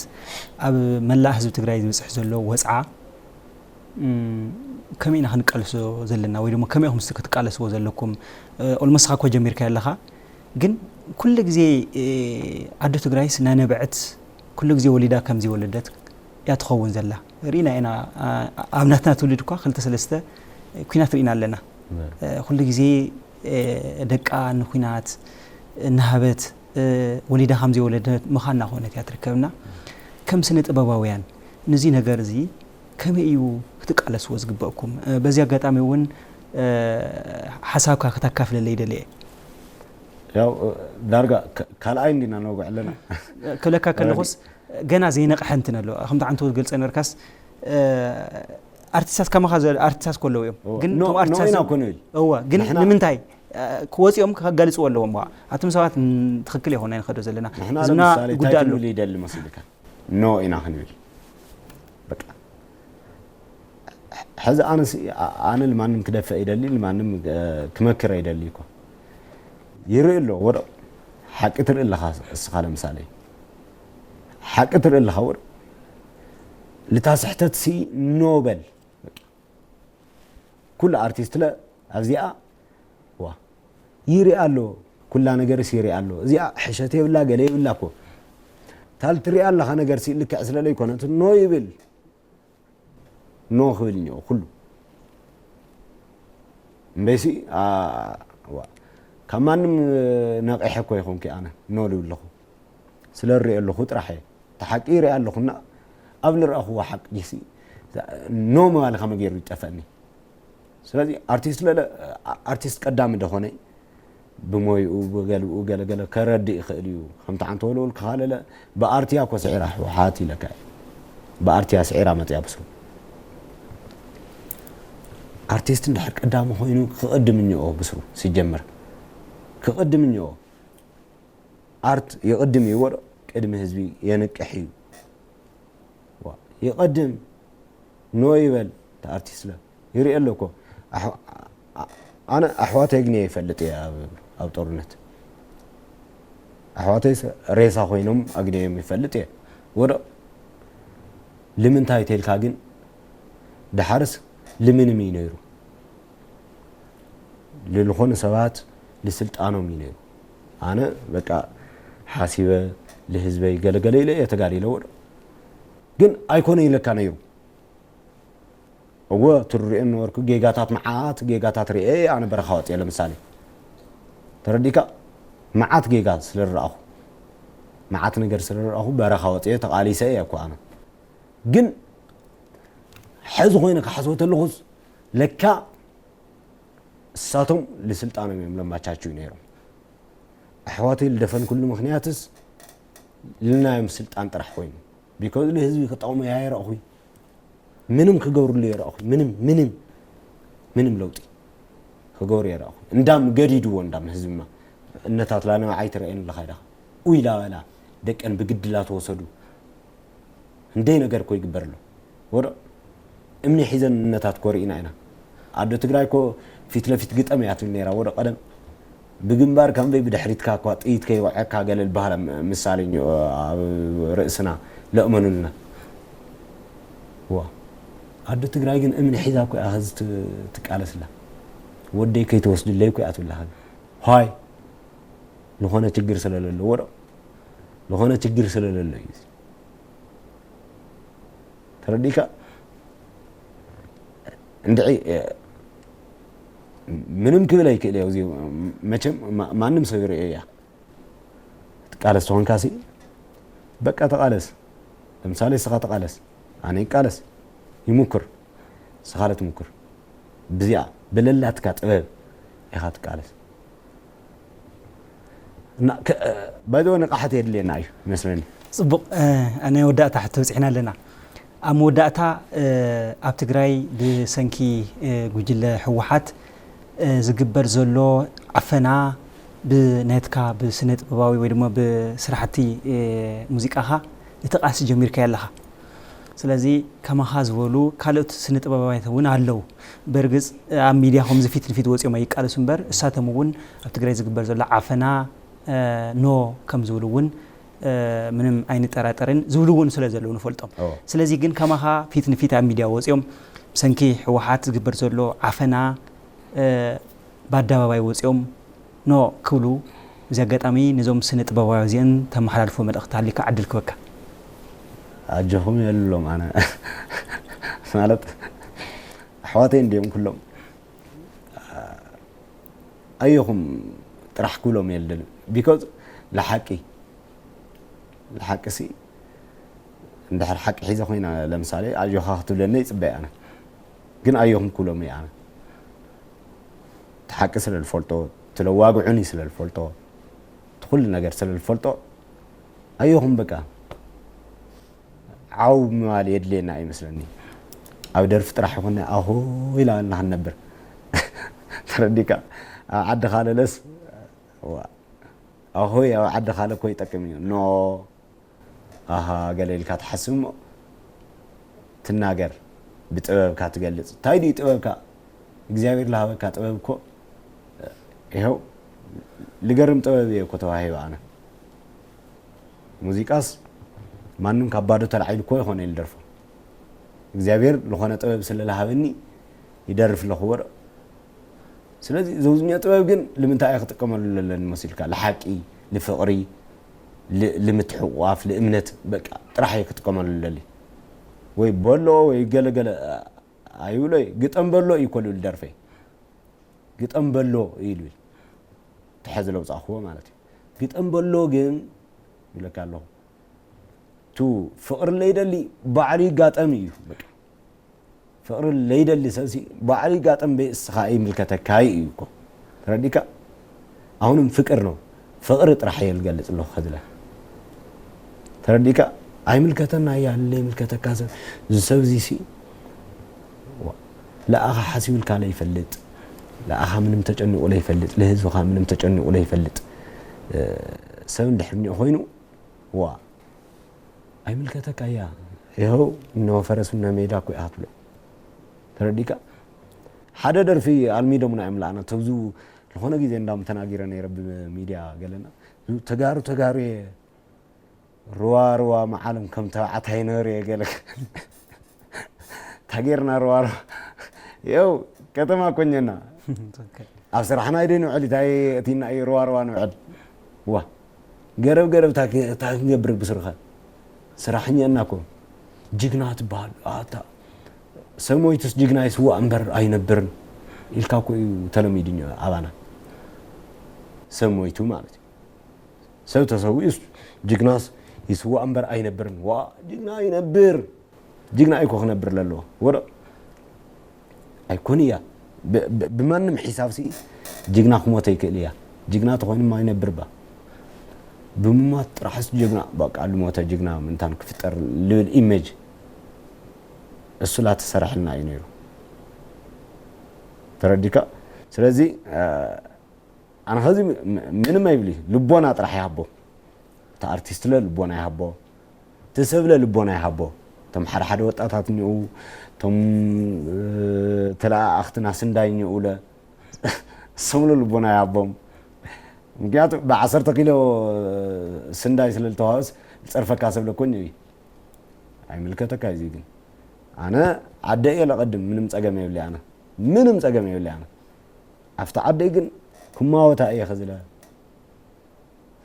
ኣብ መላእ ህዝቢ ትግራይ ዝበፅሕ ዘሎ ወፅዓ ከመይ ኢና ክንቃለሶ ዘለና ወይ ደሞ ከመይ ኢኹም ክትቃለስዎ ዘለኩም? ኦልሞስት ኻ እኮ ጀሚርካዮ ኣለኻ፣ ግን ኩሉ ግዜ ኣዶ ትግራይስ እናነበዐት ኩሉ ግዜ ወሊዳ ከም ዘይወለደት እያ ትኸውን ዘላ። ርኢና ኢና። ኣብ ናትና ትውልድ እኳ ክልተ ሰለስተ ኲናት ርኢና ኣለና። ኩሉ ግዜ ደቃ ንኲናት እናሃበት ወሊዳ ከም ዘይወለደት ምዃን እናኾነት እያ ትርከብና። ከም ስነ ጥበባውያን ንዚ ነገር እዚ ከመይ እዩ ክትቃለስዎ ዝግበእኩም? በዚ ኣጋጣሚ እውን ሓሳብካ ክተካፍለለይ ደልየ። ያው ዳርጋ ካልኣይ እንዲና ነውግዕ ኣለና። ክብለካ ከለኹስ ገና ዘይነቕሐ እንትን ኣሎ። ከምቲ ዓንቶ ዝገልጸ ነበርካስ ኣርቲስታት ከማኻ ኣርቲስታት ከለዉ እዮም። ግን ኖ- ቶም ኖ ኣርቲስታት ኢና እኮ ንብል። እወ፣ ግን ንሕና ንምንታይ ክወፂኦም ከጋልፅዎ ኣለዎም። ዋ ኣቶም ሰባት ትኽክል ይኾን ኣይንኸዶ ዘለና ንሕና ህዝብና ለምሳሌ እንታይ ጉዳይ ኣሎ። ክንብል ይደሊ መሲልካ ኖ ኢና ክንብል በቃ። ሕዚ ኣነ ሲ- ኣነ ልማንም ክደፍእ ይደሊ ልማንም ክመክር ይደሊ እኮ ይርኢ ኣሎ። ወደ ሓቂ ትርኢ ኣለኻ እስኻ ለምሳሌ ሓቂ ትርኢ ኣለኻ ወደ ልታ ስሕተት ሲ ኖበል ኩሉ ኣርቲስት ለ ኣብዚኣ ዋ ይርኢ ኣሎ። ኩላ ነገርስ ይርኢ ኣሎ። እዚኣ ሕሸት የብላ ገለ የብላ እኮ ታል ትሪኣ ኣለኻ ነገር ሲ ልክዕ ስለ ለይኮነት ኖ ይብል። ኖ ክብል እኒኦ ኩሉ እምበይሲ ካብ ማንም ነቂሐ እኮ ይኾንኩ ኣነ ኖ ልብል ኣለኹ ስለ ሪኦ ኣለኹ ጥራሕ እየ። እቲ ሓቂ ይሪኣ ኣለኹና ኣብ ልረኣኽዎ ሓቂ ሲ ኖ ምባል ከመይ ገይሩ ይጠፈኒ። ስለዚ ኣርቲስት ለለ ኣርቲስት ቀዳሚ ደኾነ ብሞይኡ ብገልብኡ ገለገለ ከረድእ ይኽእል እዩ። ከምቲ ዓንተ ወለውል ክኻለለ ብኣርትያ እኮ ስዒራ ህወሓት ኢለካ እየ። ብኣርትያ ስዒራ መፅያ ብስሩ ኣርቲስት እንድሕር ቀዳሚ ኮይኑ ክቕድም እኒኦ ብስሩ ሲጀመር ክቕድም እኒኦ ኣርት ይቕድም እዩ ወዶ ቅድሚ ህዝቢ የንቅሕ እዩ። ይቐድም ኖ ይበል ኣርቲስት ለ ይርኢ ኣሎ እኮ ኣነ ኣሕዋተይ ኣግንየ ይፈልጥ እየ ኣብ ጦርነት ኣሕዋተይ ሬሳ ኮይኖም ኣግንዮም ይፈልጥ እየ ወዶ ልምንታይ ተልካ ግን ድሓርስ ልምንም እዩ ነይሩ ልልኾኑ ሰባት ልስልጣኖም እዩ ነይሩ ኣነ በቃ ሓሲበ ልህዝበይ ገለገለ ኢለ እየ ተጋዲለ ወዶ ግን ኣይኮነ ኢለካ ነይሩ እወ ትርሪኦ ነበርኩ ጌጋታት መዓት ጌጋታት ርኤ ኣነ በረኻ ወፅየ ለምሳሌ ተረዲካ መዓት ጌጋ ስለረኣኹ መዓት ነገር ስለረኣኹ በረኻ ወፅየ ተቓሊሰ እየ እኮ ኣነ ግን ሕዚ ኮይነ ክሓስቦ ተለኹስ ለካ እሳቶም ልስልጣኖም እዮም ለማቻችው ነይሮም ኣሕዋተይ ልደፈንኩሉ ምክንያትስ ልናዮም ስልጣን ጥራሕ ኮይኑ ቢኮዝ ንህዝቢ ክጠቕሙ እያ የረእኹ ምንም ክገብሩሉ የረእኹ ምንም ምንም ምንም ለውጢ ክገብሩ የረእኹ እንዳም ገዲድዎ እንዳም ህዝብማ እነታትላ ንባዓይ ትረአየን ኣለኻ ኢዳኻ ኡይ ላበላ ደቀን ብግድላ ተወሰዱ እንደይ ነገር እኮ ይግበር ኣሎ። ወዶ እምኒ ሒዘን እነታት እኮ ርኢና ኢና። ኣዶ ትግራይ እኮ ፊት ለፊት ግጠም እያ ትብል ነይራ። ወዶ ቀደም ብግንባር ካምበይ ብድሕሪትካ እኳ ጥይት ከይወዐካ ገለ ዝበሃላ ም-፣ ምሳሌ እኒኦ ኣብ ርእስና ለእመኑልና። ዋ ኣዶ ትግራይ ግን እምኒ ሒዛ እኮ እያ ሕዚ ት-፣ ትቃለስላ። ወደይ ከይትወስድለይ እኮ እያ ትብላ። ሆይ ዝኾነ ችግር ስለለለዎ ዶ ዝኾነ ችግር ስለለሎ እዩ። ተረዲካ እንድዒ ምንም ክብል ኣይክእል እየ። እዚ መቸም ማ-፣ ማንም ሰብ ይርእዮ እያ። ትቃለስ ተኾንካ ሲ በቃ ተቃለስ። ለምሳሌ እስኻ ተቃለስ፣ ኣነ ይቃለስ፣ ይሙክር፣ እስኻ ለትሙክር። ብዚኣ ብለላትካ ጥበብ ኢኻ ትቃለስ። እና ከ-፣ ባይዘወ ንቃሓት የድልየና እዩ ይመስለኒ። ጽቡቕ፣ እ፣ ናይ ወዳእታ ሕቶ በጺሕና ኣለና። ኣብ መወዳእታ፣ እ፣ ኣብ ትግራይ ብሰንኪ፣ እ፣ ጉጅለ ህወሓት፣ እ፣ ዝግበር ዘሎ ዓፈና ብናትካ ብስነ ጥበባዊ ወይ ድማ ብስራሕቲ፣ እ፣ ሙዚቃኻ እቲ ቃልሲ ጀሚርካዮ ኣለኻ። ስለዚ ከማኻ ዝበሉ ካልኦት ስነ ጥበባውያን እውን ኣለዉ። በርግጽ ኣብ ሚድያ ከምዚ ፊት ንፊት ወፂኦም ኣይቃለሱ እምበር እሳቶም እውን ኣብ ትግራይ ዝግበር ዘሎ ዓፈና፣ እ፣ ኖ ከም ዝብሉ እውን፣ እ፣ ምንም ኣይንጠራጠርን ዝብሉ እውን ስለ ዘለዉ ንፈልጦም። እዎ። ስለዚ ግን ከማኻ ፊት ንፊት ኣብ ሚድያ ወፂኦም ብሰንኪ ህወሓት ዝግበር ዘሎ ዓፈና፣ እ፣ ብኣደባባይ ወፂኦም ኖ ክብሉ እዚ ኣጋጣሚ ነዞም ስነ ጥበባውያን እዚአን ተመሓላልፎ መልእኽቲ ሃሊካ ዕድል ክበካ። ኣጆኹም የብሎም ኣነ ማለት ኣሕዋተይ እንዲዮም ኩሎም። ኣየኹም ጥራሕ ክብሎም የልደልን። ቢኮዝ ለሓቂ፣ ለሓቂ ሲ እንድሕር ሓቂ ሒዘ ኮይና ለምሳሌ ኣጆኻ ክትብለኒ ይጽበ ኣነ። ግን ኣየኹም ክብሎም እየ ኣነ። እቲ ሓቂ ስለ ዝፈልጦ፣ እቲ ለዋግዑኒ ስለ ዝፈልጦ፣ እቲ ኩሉ ነገር ስለ ዝፈልጦ፣ ኣየኹም በቃ ዓው ምባል የድልየና ኣይመስለኒ። ኣብ ደርፊ ጥራሕ ይኹን ኣኹ ኢላና ክንነብር። ተረዲካ? ኣብ ዓዲ ካለለስ፣ ዋ፣ ኣኹ ኣብ ዓዲ ካለ እኮ ይጠቅም እዩ። ኖ፣ ኣሃ፣ ገለ ኢልካ ትሓስብ እሞ ትናገር፣ ብጥበብካ ትገልጽ። እንታይ ድዩ ጥበብካ? እግዚኣብሔር ዝሃበካ ጥበብ እኮ፣ ይኸው፣ ልገርም ጥበብ እየ እኮ ተዋሂበ ኣነ። ሙዚቃስ ማንም ካብ ባዶ ተላዒሉ እኮ ይኾነ ኢሉ ደርፎ። እግዚኣብሔር ዝኾነ ጥበብ ስለ ዝሃበኒ ይደርፍ ኣለኹ ወረ። ስለዚ ዘውዝኛ ጥበብ ግን ልምንታይ እየ ክጥቀመሉ ዘለኒ መሲልካ? ልሓቂ፣ ልፍቕሪ፣ ል-፣ ልምትሕቑቓፍ፣ ልእምነት፣ በቃ፣ ጥራሕ እየ ክጥቀመሉ ደሊ። ወይ በሎ፣ ወይ ገለ ገለ ኣይብሎ እየ። ግጠም በሎ እዩ እኮ ልብል ደርፈይ። ግጠም በሎ እዩ ልብል። ተሐዚ ለውፃእኽዎ ማለት እዩ። ግጠም በሎ ግን ይብለካ ኣለኹ። ቱ ፍቕሪ ለይደሊ ባዕሉ ይጋጠም እዩ። በቃ። ፍቕሪ ለይደሊ ሰብሲ ባዕሉ ይጋጠም በይ እስኻ ይምልከተካ እዩ እኮ። ተረዲካ? ኣሁንም ፍቅር ነው። ፍቕሪ ጥራሕ እየ ልገልጽ ኣለኹ ከዝለ። ተረዲካ? ኣይምልከተና እያ ለይምልከተካ ሰብ። እዚ ሰብ እዚ ሲ ዋ፣ ለኣኻ ሓሲብልካ ለይፈልጥ፣ ለኣኻ ምንም ተጨኒቑ ለይፈልጥ፣ ለህዝብኻ ምንም ተጨኒቑ ለይፈልጥ፣ እ፣ ሰብ እንድሕር እኒኦ ኮይኑ፣ ዋ፣ ኣይምልከተካ እያ። ይኸው እነ ፈረስ እነ ሜዳ እኮ እያ ትብሎ። ተረዲካ? ሓደ ደርፊ ኣልሚዶምና እዮም ለኣና። ተብዙ ዝኾነ ግዜ እንዳም ተናጊረ ነይረ ብሚድያ ገለና። ተጋሩ፣ ተጋሩ እየ። ሩዋ፣ ሩዋ መዓለም ከም ተባዕታይ ነሩ እየ ገለ። ታጌርና ሩዋ፣ ሩዋ። የው፣ ከተማ ኮኘና። ትክክል። ኣብ ስራሕና ኣይደ ንውዕል፣ እንታይ እቲና እዩ ሩዋ፣ ሩዋ ንውዕል። ዋ፣ ገረብ፣ ገረብ፣ ታ ክ-፣ ታ ክንገብር ብስርኸ? ስራሕኛና እኮ። ጅግና ትበሃል። ኣታ፣ ሰብ ሞይቱስ ጅግና ይስዋእ እምበር ኣይነብርን ኢልካ እኮ እዩ ተለሚዱ እኒኦ ኣባና። ሰብ ሞይቱ ማለት እዩ። ሰብ ተሰዊኡስ ጅግናስ ይስዋእ እምበር ኣይነብርን። ዋ፣ ጅግና ይነብር። ጅግና እኮ ክነብር ለለዎ። ወረ ኣይኮን እያ። ብ-፣ ብ-፣ ብማንም ሒሳብ ሲ ጅግና ክሞተ ይክእል እያ። ጅግና ተኾይኑ ማ ይነብር ባ። ብምማት ጥራሕስ ጅግና፣ በቃ ልሞተ ጅግና ምንታን ክፍጠር ልብል ኢሜጅ እሱ ላተሰራሕልና እዩ ነይሩ። ተረዲካ? ስለዚ፣ እ፣ ኣነ ኸዚ ም-፣ ም-፣ ምንም ኣይብል እዩ። ልቦና ጥራሕ ይሃቦ። እቲ ኣርቲስት ለ ልቦና ይሃቦ። እቲ ሰብ ለ ልቦና ይሃቦ። እቶም ሓደ ሓደ ወጣታት እኒኡ፣ እቶም ተለኣኣኽትና ስንዳይ እኒኡለ። እሶምሉ ልቦና ይሃቦም። ምክንያቱ ብዓሰርተ ኪሎ ስንዳይ ስለ ልተዋወስ ዝፀርፈካ ሰብ ለኮኝ እዩ። ኣይምልከተካ እዚ ግን ኣነ ዓደ እየ ለቐድም። ምንም ፀገም የብለይ ኣነ። ምንም ፀገም የብለይ ኣነ። ኣብቲ ዓደይ ግን ክማወታ እየ ከዝለ።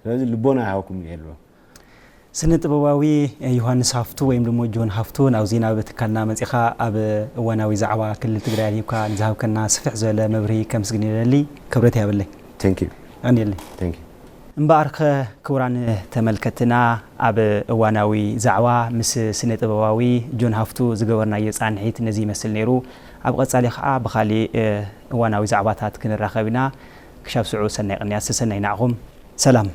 ስለዚ ልቦና ይሃብኩም ይሄልዎ። ስነ ጥበባዊ ዮሃንስ ሃፍቱ ወይም ደሞ ጆን ሃፍቱ ናብ ዜና በትካልና መጺኻ ኣብ እዋናዊ ዛዕባ ክልል ትግራይ ኣልሂብካ ንዝሃብከና ስፍሕ ዝበለ መብርሂ ከምስግን ይደሊ። ክብረት ያብለይ። Thank you። ኣንየለይ። Thank you። እምበኣርከ ክቡራን ተመልከትና ኣብ እዋናዊ ዛዕባ ምስ ስነ ጥበባዊ ጆን ሃፍቱ ዝገበርናዮ ጻንሒት ነዚ ይመስል ነይሩ። ኣብ ቐጻሊ ኸዓ ብኻሊእ እዋናዊ ዛዕባታት ክንራኸብ ኢና። ክሻብ ስዑ ሰናይ ቅንያት ሰሰናይ ናዕኹም። ሰላም።